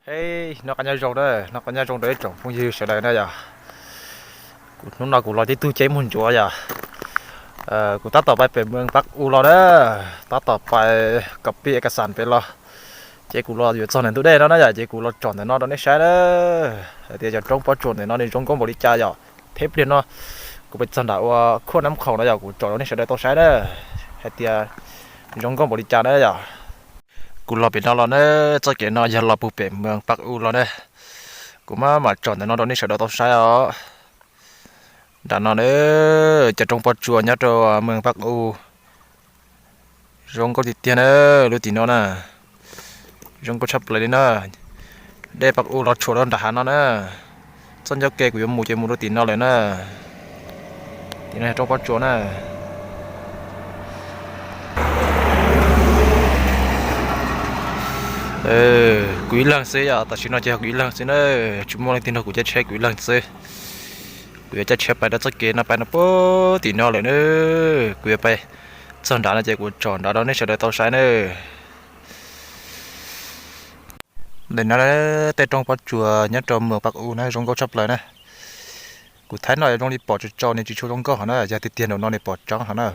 Eb, noj qab nyob zoo na, noj qab nyob zoo rau ib tsoom phooj ywg sawv daws na yom. Kuv hnub no kuv los tib tug ceb muag ntsuav yom. Kuv tab tom pais pem Mws Pab U los na, tab tom pais kom pij ka xas pem los. Ces kuv los yuav txog ntawm ntug dej no na yom, ces kuv los tsom ntawm no rau nej saib na, hais tias cov roob pob tsuas ntawm no nws zoo nkauj npaum li cas yom. Thib pliag no kuv pais txog nram ua khuaj Nab Khoom no yom, kuv tsom rau nej sawv daws tau saib na, hais tias zoo nkauj npaum li cas na yom. Kuv los pem no los na, txoj kev no yog los puag pem Mws Pab U los na. Kuv mam mam tsom ntawm no rau nej sawv daws tau saib os. Nram no na, cov roob pob tsuas nyob rau Mws Pab U zoo nkauj tiag tiag na. Lub tim no na, zoo nkauj tshaj plaws li na. Dej Pab U los tshuam rau nram hav no na. Txoj ncauj ke kuv yuav mus ces mus rau tim no lawm na. Tim no yog roob pob tsuas na. Kuv ib leeg xwb yom, tam sim no ces kuv ib leeg xwb na. Tsis muaj leej twg nrog kuv caij tsheb, kuv ib leeg xwb. Kuv yuav caij tsheb pais rau txoj kev no pais no puag tim no lawm na. Kuv yuav pais txog nrad no ces kuv tsom nrad rau nej sawv daws tau saib na. Ntawm no tej roob pob tsuas nyob rau Mws Pab U na zoo nkauj tshaj plaws na. Kuv thaij no zoo li pom tsau tsau nws tsis tshua zoo nkauj heev na, yog tiag tiag nraum no nws pom tseeb heev na.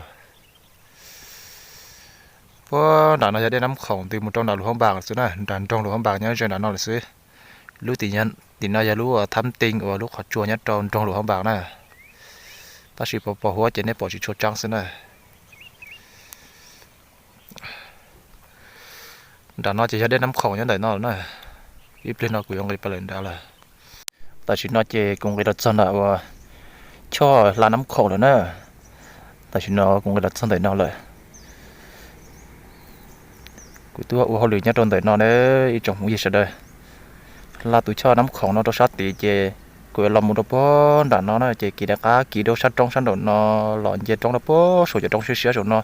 Puag nram no yog dej Nab Khoom ntws mus rau nram Luam Hoob Npas xwb na, nram nroog Luam Hoob Npas nyob ze nram no lawm xwb. Lub tim no yog lub Thab Tee uas lub qhov tsua nyob rau nroog Luam Hoob Npas na. Tab sis pos pos huab ces nej pom tsis tshua tseeb xwb na. Nram no ces yog dej Nab Khoom nyob ntawm no na. Ib pliag no kuv yuav nqis pais lawm nrad lawm. Tam sim no ces kuv nqis los txog nram uas choj hla Nab Khoom lawm na. Tam sim no kuv nqis los txog ntawm no lawm. Kuv twb ua hauj lwm nyob rau ntawm no na, ib tsoom phooj ywg sawv daws. Hla tus choj Nab Khoom no rau sab tid ces kuv yuav los mus rau puag nram no na, ces kis daim qab kis rau sab roob sab nraum no los nce roob rau puag saum cov roob siab siab saum no.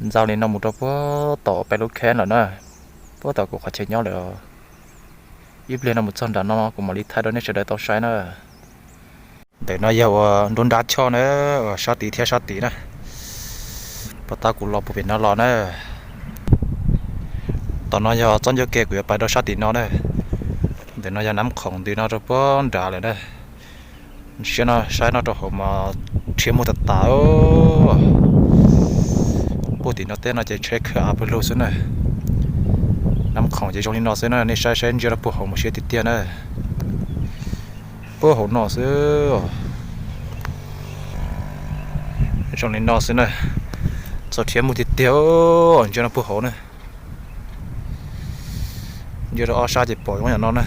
Ntxaug li no mus rau puag tom peb lub kheb lawm na, puag tom kuv qhov chaw nyob lawm. Ib pliag no mus txog nram no kuv mam li thaij rau nej sawv daws tau saib na. Ntawm no yog uas nruab nrab choj na, uas sab tid thiab sab tid na. Puag ta kuv los puag pem no los na. Tom no yog txoj ncauj ke kuv yuav pais rau sab tim no na. Ntawm no yog Nab Khoom ntws no rau puag nrad lawm na. Siab no saib no rau hauv mas rhiab muag tas tas. Puag tim no teb no ces tsheb khawb av pawg lug xwb na. Nab Khoom ces zoo li no xwb na, nej saib saib ntsia rau puag hauv mas siab tiag tiag na. Puag hauv no xwb. Zoo li no xwb na. Txaus rhiab muag tiag tiag, ntsia no puag hauv na. Ntsia rau ob sab ces pom zoo yam no na.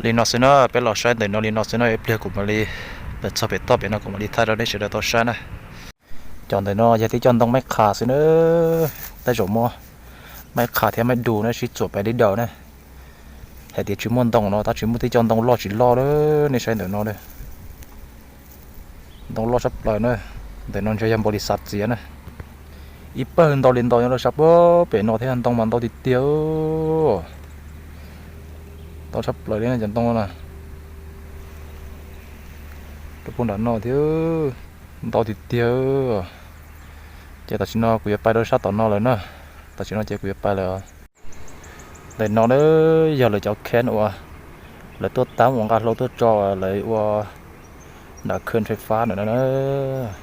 Li no xwb na, peb los saib ntawm no li no xwb na, ib pliag kuv mam li los txog pem toj pem no kuv mam li thaij rau nej sawv daws tau saib na. Cov ntawm no yog tib co ntoo maib qha xwb na, tej zaum muab maib qha thiab maib du na sib txuam pais li daws na. Hais tias tsis muaj ntoo no tab sis muaj tib co ntoo loj tsis loj na, nej saib ntawm no. Ntoo loj tshaj plaws na, ntawm no ntshe yog npaum li xav txiav na. Ib pawg ntau li ntau nyob rau sab puag pem no thiab, ntoo mas ntau tiag tiag. Ntau tshaj plaws li cov ntoo na. Rau puag nram no thiab, ntau tiag tiag. Ces tam sim no kuv yuav pais rau sab tom no lawm na. Tam sim no ces kuv yuav pais lawm. Ntawm no na yog lawv cov kheeb uas lawv tuaj tab ua nqaj hlaub tuaj tso lawv ua nram khw fais fab ntawm no,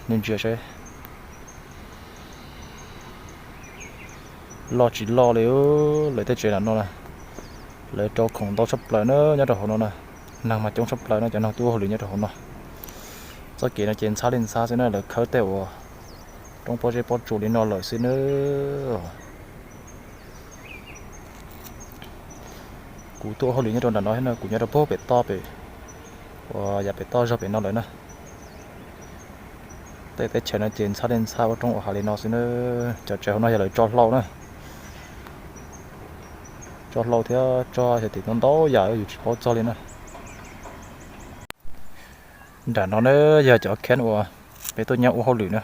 nej ntsia seb. Loj tsis loj li, lawv tej tsev nram no na, lawv rau khoom ntau tshaj plaws na nyob rau hauv no na. Neeg mas coob tshaj plaws no, cov neeg tuaj ua hauj lwm nyob rau hauv no. Txoj kev no ces ntxhab li ntxhab xwb na, lawv khawb tej uas roob pob zeb pob tsuas li no lawm xwb na. Kuv tuaj ua hauj lwm nyob rau nram no thiab na, kuv nyob rau puag pem toj pem, uas yav pem toj zog pem no lawm na. Tej teb chaws no ces ntxhab li ntxhab ua roob ua hav li no xwb na. Cov tsev hauv no yog lawv tso hlau na. Tso hlau thiab tso xyov tim no ntau yam yus tsis paub txog li na. Nram no na yog cov kheeb uas peb tuaj nyob ua hauj lwm na.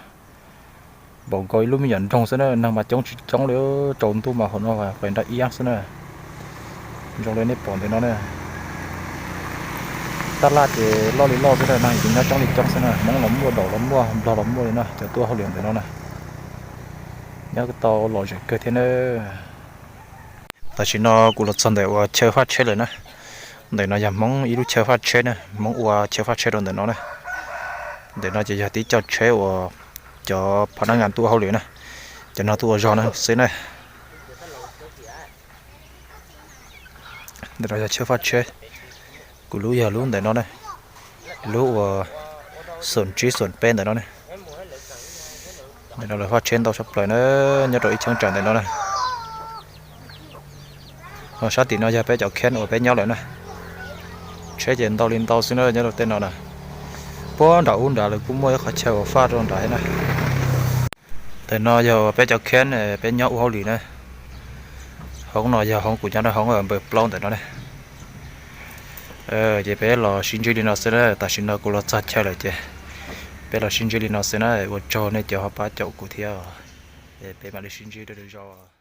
Npaum nkaus ib lub me nyuam nroog xwb na, neeg mas coob tsis coob li, tsaus ntuj mas hauv no pes nrab iab xwb na. Zoo li nej pom ntawm no na. Tab laj ces loj li loj xwb na, no ces nyob coob li coob xwb na, Hmoob los muaj, Daum los muaj, Nplog los muaj li na, cov tuaj hauj lwm ntawm no na. Nyob tau lom zem kawg thiab na. Tam sim no kuv los txog ntawm uas chaw faj tsheb lawm na. Ntawm no yog Hmoob ib lub chaw faj tsheb na, Hmoob ua chaw faj tsheb rau ntawm no na. Ntawm no ces yog tib co tsheb uas cov phav nab ngas tuaj ua hauj lwm na, cov no tuaj ua zog na xwb na. Ntawm no yog chaw faj tsheb, kuv lub yog lub ntawm no na, lub uas xoom tsib xoom peb ntawm no na. Ntawm no lawv faj tsheb ntau tshaj plaws na, nyob rau ib cheeb tsam ntawm no na. Ho sab tim no yog peb cov kheb uas peb nyob lawm na. Tsheb ces ntau li ntau xwb na nyob rau tej no na. Puag nram ub nrad lawv kuj muaj ib qhov chaw uas faj rau nrad thiab na. Ntawm no yog peb cov kheb peb nyob ua hauj lwm na. Hoob no yog hoob kuv nyob na, hoob npawb plaub ntawm no na. Ces peb los sib ntsib li no xwb na, tam sim no kuv los txog chaw lawm ces peb los sib ntsib li no xwb na, ua tsaug nej cov ho pab caum kuv thiab, peb mam li sib ntsib rau lwm zaus.